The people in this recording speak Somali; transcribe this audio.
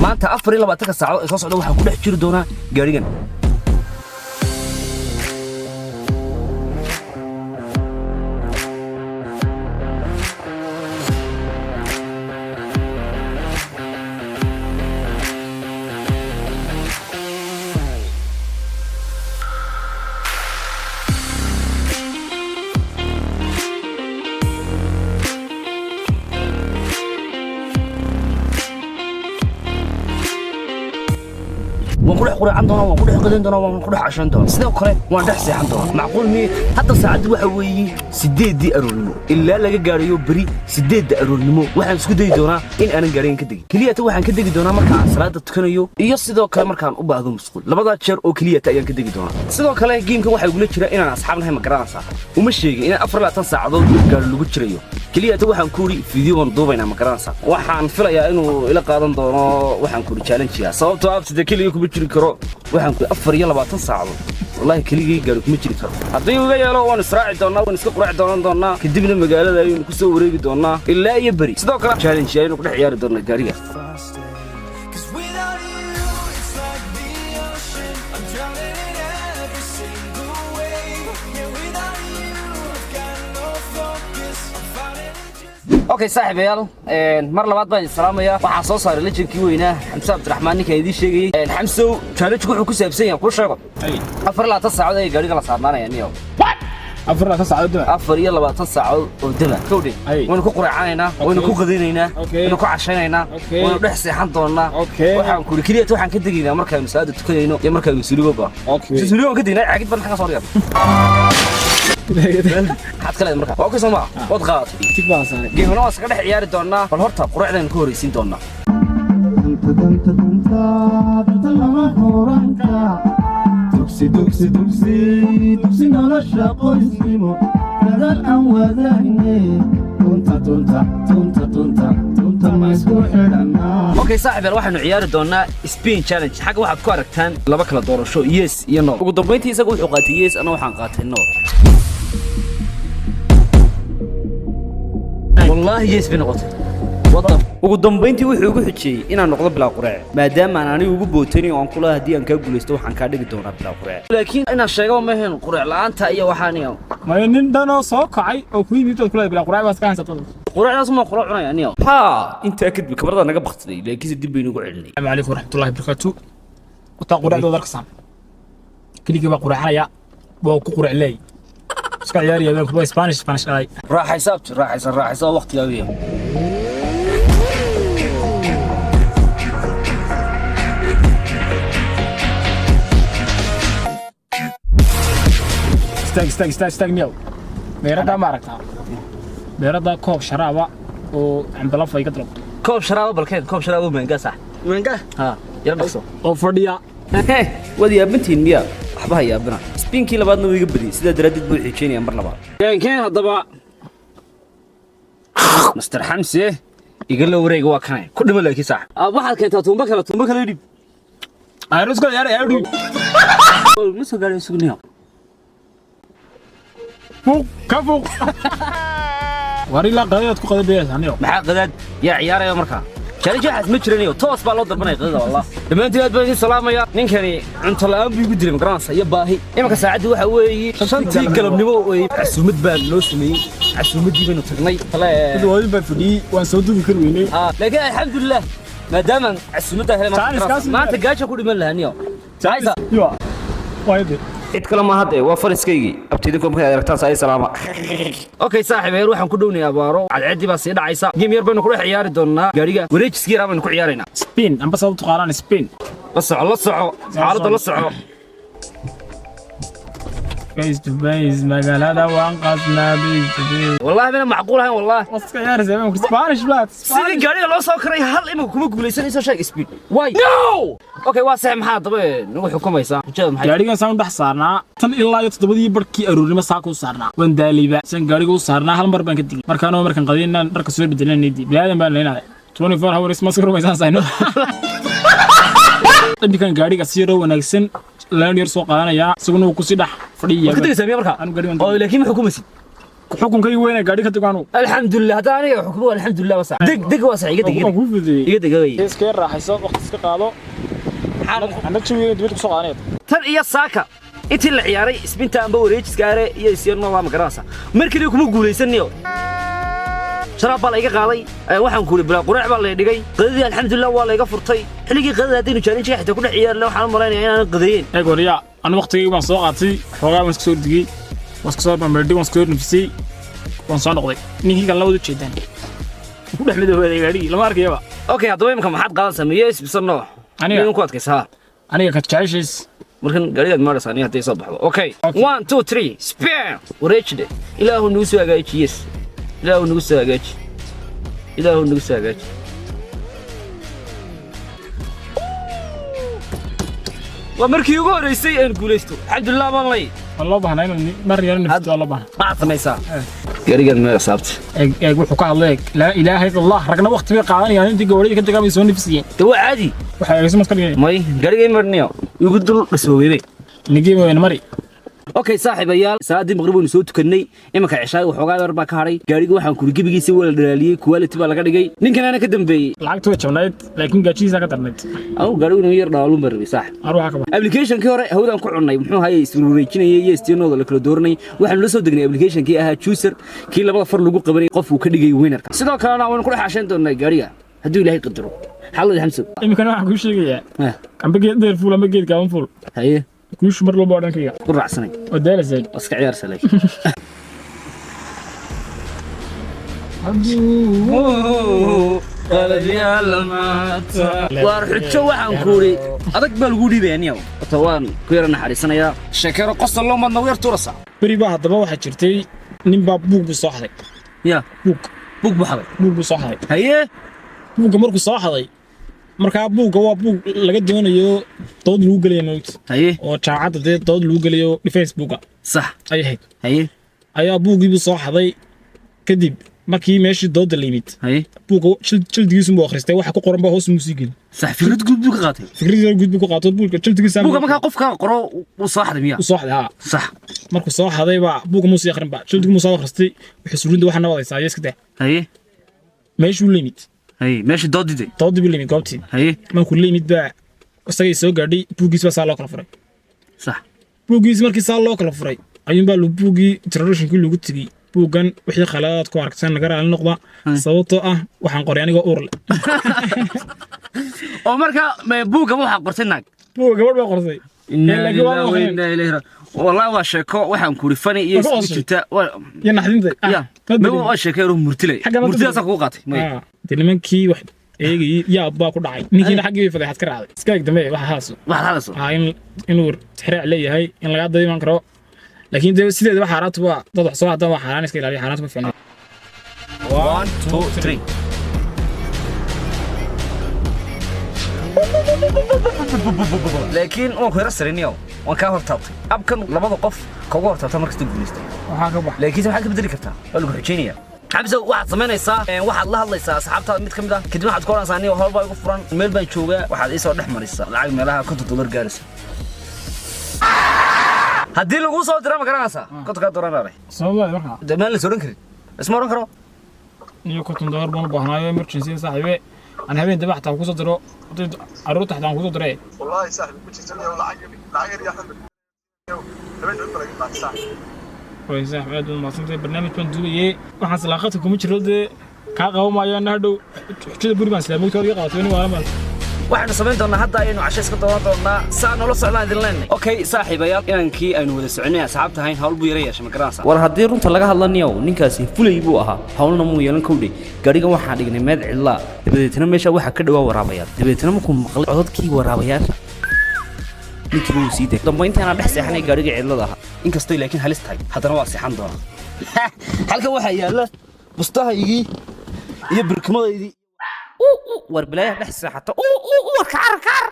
Maanta 24-ka saacadood ee soo socda waxaan ku dhex jiri doonaa gaadhigan. Waan ku dhex quraacan doonaa, waan ku dhex qadan doonaa, waan ku dhex cashan doonaa, sidoo kale waan dhex seexan doonaa. Macquul miye? Hadda saacaddu waxa weeye 8-dii aroornimo. Ilaa laga gaadhayo beri 8-da aroornimo waxaan isku dayi doonaa in aanan gaadhigan ka degin. Keliyata waxaan ka degi doonaa marka aan salaada tukanayo iyo sidoo kale markaan u baahdo musquul. Labadaa jeer oo keliyata ayaan ka degi doonaa. Sidoo kale game-kan waxaa igula jira inaan asxaab nahay, ma garanaysaa? Uma sheegin inaan 24 saacadood gaadhi lagu jirayo. Keliyata waxaan ku uri video baan duubaynaa, ma garanaysaa? Waxaan filayaa inuu ila qaadan doono. Waxaan ku uri challenge-ga, sababtoo ah sida keligii kuma jiri karo. Waxaan ku 24 saacadood wallahi keligii gaari kuma jiri karo. Haddii iga yeelo, waan israaci doonaa, waan iska quraaci doonan doonaa, kadibna magaalada ayaynu ku soo wareegi doonaa ilaa iyo beri. Sidoo kale challenge ayaynu ku dhex ciyaari doonaa gaariga. 'Cause without you, it's like the ocean. I'm drowning in every single wave. Yeah, without you, I've got no focus. I'm fighting it just. Okay saaxiibayaal, mar labaad baan idin salaamayaa. Waxaa soo saaray legendkii weynaa, Xamse Cabdiraxmaan, ninkaan idiin sheegayey. Xamsow, challenge wuxuu ku saabsan yahay kuu sheego. 24 saacadood ayay gaariga la saarnaanaya niyow. 24 saacadood dama? 24 saacadood oo dama kowdhe. Waynu ku quraacanaynaa, waynu ku qadaynaynaa, waynu ku cashaynaynaa, waynu dhex seexan doonaa. Waxaan ku keliyata waxaan ka degaynaa markaaynu salaada tukanayno iyo markaaynu suuligo baa suuligo waan ka degnaa. Caagid baan xagga soo dhigan. Maxaad ka leedahay marka? Waa okay, soo maa? Waad qaadatay? Tick baan saaray. Game-na waa iskaga dhex ciyaari doonaa. Bal horta quraacdaynu ka horraysiin doonaa. Danta, danta, danta, danta lama huraanka. Dugsi, dugsi, dugsi, dugsi nolosha qoysnimo, dadaal aan wadaagne. Dunta, dunta, dunta, dunta, dunta ma isku xidhannaa? Okay saaxiib, waxaanu ciyaari doonaa spin challenge. Xagga waxaad ku aragtaan laba kala doorasho, yes iyo no. Ugu dambeyntii isaga wuxuu qaatay yes, ana waxaan qaatay no. Wallaahi yes bay noqotay. What the ugu dambeyntii wuxuu igu xijiyey inaan noqdo bilaa quraac, maadaama aan anigu ugu bootanay oo aan kula haddii aan kaa guulaysto waxaan kaa dhigi doonaa bilaa quraac. Laakiin inaan sheego ma ahayn quraac la'aanta iyo waxaan iyo Maya, nin dhanoo soo kacay oo ku yimid ood kula bilaa quraac baa iska haysata. Quraacdaas ma kula cunaya aniyo. Haa, intaa kadib kamarada naga baktiday, laakiinse dib baynu ugu celinay. Asalaamu calaykum waraxmatullahi wabarakaatu. Wataa quraacdooda arkasaan. Keligii baa quraacanaya, waa ku quraac leey, iska ciyaaraya baan kuwa Spanish Spanish dhalay. Raaxaysa abti, raaxaysa, raaxaysa oo waqtigaaga yahay. Istaag, istaag, istaag, istaag niyow. Meeradaa ma aragtaa? Meeradaa koob sharaaba oo cambalafa iga dalab. Koob sharaabo balkeen, koob sharaabo maanga, sax? Manga. Ha yara dhaqso. Oo fadhiya. Waad yaabantihiin miya? Waxba ha yaabana. Spinkii labaadna wuu iga badiyey, sidaa daraaddeed buu xiijeynayaa mar labaad. Keen haddaba, Master Xamse, igala wareega. Waa kanay ku dhimo, laakiin sax waxaad keentaa tuumbo kale, tuumbo kale dhib. Aynu iska ciyaaraya dhib. Ma soo gaadhay sugniyo. Fuuq ka fuuq war, ilaa qadadaad ku qadadayaysaa niyow. Maxaa qadaad yaa ciyaaraya markaa? Challenge waxaas ma jiranayo, toos baa loo dalbanaya qadada. Wallah, dhammaantiin aad baan idin salaamaya. Ninkani cunto la'aan buu igu dilay, ma garanaysa, iyo baahi. Imanka saacaddii waxa weeye 5-tii galabnimo weeye. Casuumad baa loo sameeyey, casuumaddii baynu tagnay. Waadin baa fadhiyey, waan soo dugi kari weynay. Laakiin alxamdulilah, maadaamaan casuumaddaa helay Challenge kaas- maanta gaaja ku dhiman lahaa niyo. Haysa. Yo waayade. Cid kale ma hadde, waa fariskaygii abtidinku markaad aragtaan saa salaama. Okay saaxiib, waxaan ku dhownayaa abaaro, cadceeddii baa sii dhacaysa. Game yar baynu ku dhex ciyaari doonaa gaariga, wareejiskii yaraa baynu ku ciyaaraynaa. Spin amba sabab taqaanaan spin. La soco, la soco xaaladda, la soco. Face to face magaalada waan qasnaa, face to face. Wallahi mina macquul ahayn wallahi. Waad iska ciyaaraysaa imanku Spanish baad. Sidii gaariga loo soo karay hal imika kuma guulaysanayso. Sheeg speed why no. Okay, waa sax. Maxaa daba nagu xukumaysaa hujada maxay? Gaarigan saan u dhex saarnaa tan ilaa iyo 7-dii barkii aroornimo saaka u saarnaa. Waan daalayba san gaariga u saarnaa. Hal mar baan ka digay markaanoo markaan qadinaan dharka soo bedelanaydi bilaadan baan leenahay 24 hours ma rumaysaan sayno. Iminkan gaariga si yaroo wanaagsan laan yar soo qaadanayaa, isaguna wuu kusii dhex fadhiya. Waad ka tegaysaa miya markaa? Anu gaarigan Oo laakiin ma xukumaysid. Xukunkaygu waa inay gaadhi ka tago anugu. Alxamdulilah, hadda aniga xukumo, alxamdulilah, waa sax. Deg deg, waa sax, iga deg. Waan kuu fududeeyey. Iga deg way. Iska yar raaxayso, waqti iska qaado. Anna jawiga dibadda kusoo qaadanaya. Tan iyo saaka intii la ciyaaray isbinta amba wareejiska are iyo isyanooda, ma garanaysaa, mar kaliya kuma guulaysaniyo. Sharaab baa la iga qaaday. Waxaan ku uri bilaa quraac baa la dhigay. Qadadii alxamdulilah waa la iga furtay. Xilligii qadada haddaynu challenge xitaa ku dhex ciyaarle, waxaan u malaynayaa inaanan qadeeyeen. Eeg waryaa, anu waqtigayga baan soo qaatay, xoogaa baan iska soo digay, waan iska soo bambeerdhay, waan iska soo nafisay, waan soo noqday. Ninkii kalena wada ujeedaan ku dhex midoobaaday gaadhigii, lama arkayaba. Okay, haddaba imika maxaad qaadanaysaa, miyo isbisa nooc? Aniga? Miyan ku adkaysa ha? Aniga ka jeceshays. Markan gaarigaad maaraysaa aniga hadday soo baxdo. Okay. Okay. One, two, three, spin, wareejide. Ilaahu nagu soo hagaaji. Yes, Ilaahu nagu soo hagaaji, Ilaahu nagu soo hagaaji. Waa markii ugu horreysay aan guulaysto, alxamdulilah baan lay. Waa loo baahnaa inuu mar yaro nafisto, waa loo baahnaa. Maxaad samaysaa? Gaarigaad meel saabta. Eeg, eeg wuxuu ka hadlay, eeg. Laa ilaaha illa Allah, ragna waqti bay qaadanayaan intii gawaarida ka tagaan bay soo nafisiyeen. De waa caadi. Waxay eegayso maad ka dhigay. May, gaarigay marniyo igu dul dhisoobeybay. Nigii wayna mari. Okay saaxiibayaal, salaadii maqrib waynu soo tukannay. Imanka ceshaay waxoogaa yar baa ka hadhay. Gaariga waxaan kuri gebigiisa waa la dhalaaliyey, quality baa laga dhigay. Ninkan ana ka dambeeyey. Lacagtu way jabnayd, laakiin gaajihiisa ka darnayd. Anugu gaarigu inuu yar dhaalun baan rabay, saaxib. Arwaxa ka bax. Applicationkii hore hawdaan ku cunnay, muxuu hayay, iswareejinayay iyo istinooda la kala dooranay. Waxaanu la soo degnay applicationkii ahaa chooser, kii labada far lagu qabanay qof uu ka dhigay winnerka. Sidoo kalena waynu ku dhex cashayn doonaa gaariga hadduu Ilaahay qadaro. Xaalad Xamso. Iminkana waxaan kuu sheegayaa, amba geed dheer fuul amba geed gaaban fuul, haye, guushu mar walba waa dhankayga. Ku raacsanay. Oo daalasay. Waa iska ciyaarsa laakiin. Waar xujo waxaan ku uri adag baa lagu dhiibaya niyow. Horta waan ku yara naxariisanayaa, sheekero qosol loo madna yar tuurasa. Beri baa haddaba waxaa jirtay nin baa buug buu soo xaday. Ya. Buug. Buug buu xaday? Buug buu soo xaday. Haye. Buugga markuu soo xaday, markaa buugga waa buug laga doonayo dood lagu gelayo, moogta? Haye. Oo jaamacadda dee dood lagu gelayo, defense buugga sax ay ahayd. Haye. Ayaa buuggii buu soo xaday. Kadib markii meeshii doodda la yimid, haye, buugga jildigiisun buu akhristay, waxa ku qoran baa hoos muu sii gelin. Sax, fikrad guud buu ka qaatay. Fikradiisa guud buu ku qaato buugga jildigiisa. Buugga markaa qofka qoro wuu soo xaday miya? Uu soo xaday, haa. Sax. Markuu soo xaday baa buugga muu sii akhrin ba, jildigu muu soo akhristay, wuxuu surinta waxa nawadaysaa iyo iska dah. Haye. Meeshuu la yimid. Haye, meesha doodiday. Doodii buu la yimid goobtii. Haye. Markuu la yimid baa isagay soo gaadhay, buuggiis baa saa loo kala furay. Sax. Buuggiis markii saa loo kala furay ayuunbaa buuggii introductionkii lagu tegey: "Buuggan wixii khaladaad ku aragteen naga raali noqda, sababtoo ah waxaan qoray anigoo uur leh." Oo marka buugga waxaa qortay naag? Buugga gabadh baa qortay. Laakiin waa la akhrin. Wallahi waa sheeko waxaan ku uri fani iyo Waa ku isku qoshay. jirta. Iyo naxdinta. Ya ma waa sheeko yar oo murtilay. Xagga ma murtidaasaa kugu qaatay may? Dee nimankii wax eegayey yaab baa ku dhacay, ninkiina xaggii bay fadeexad ka raacday. Iska eg dambe waxa haaso. Waxaad hadlayso. Ah, in inuu tixraac leeyahay in lagaa dayman karo, laakiin dee sideedaba xaaraantu waa dad wax soo haddaan waa xaaraan, iska ilaaliya xaaraantu ma fiicna. One, two, three. Laakiin waan ku yara sariniyow, waan kaa hortaabtay. Abkan labada qof kauga hortaabta markasta guulaystay. Waxaa ka bax. Laakiinse waxaad ka bedeli kartaa, waa lagu xujaynayaa. Xamse, waxaad samaynaysaa, waxaad la hadlaysaa asxaabtaada mid ka mid ah, kadib waxaad ku odhanaysaa: "Aniga howl baa igu furan, meel baan joogaa, waxaad ii soo dhex maraysaa lacag meelaha $50 gaaraysa." Haddii laguu soo diro, ma garanaysaa, $50 baa Sababaa markaa? Dee meel la odhan karin, isma odhan karo. Iyo $50 baan u baahnaayo emergency, saaxiibe, aan habeen dambe xataa kusoo diro, haddii carruurta xataa aan kusoo diray. والله صاحبي كنت تسمي لعق لعق يا احمد habeen cid laga qaad saaxib. Way saaxiib, aad baad mahadsantahay. Barnaamij baan duubayey, waxaan salaaqadka kuma jiro, dee kaa qaban maayo ana hadhow xujada guri baan islaamogta hor iga qabatay nin waalan baan. Waxaanu samayn doonaa hadda ayaynu casho iska doonan doonaa, saa noola socdaan idin leenay. Okay saaxiibayaal, inankii aynu wada soconay asxaabta ahayn hawl buu yara yeeshay, ma garanaysaa? War haddii runta laga hadlaniyow, ninkaasi fulay buu ahaa, hawlna muu yeelan. Kowdhay, gaadhigan waxaa dhignay meel cidlaa, dabadeetna meesha waxaa ka dhawaa waraabayaal. Dabadeetna markuu maqlay codadkii waraabayaasha, ninkiiba wuu sii daayay. Dambayntaana dhex seexanay gaadhiga cidlada ahaa, inkastoo laakiin halis tahay, haddana waa seexan doonaa. Halkan waxaa yaalla bustahaygii iyo birkimadaydii. War bilaayaha dhex seexata, war kacar kacar.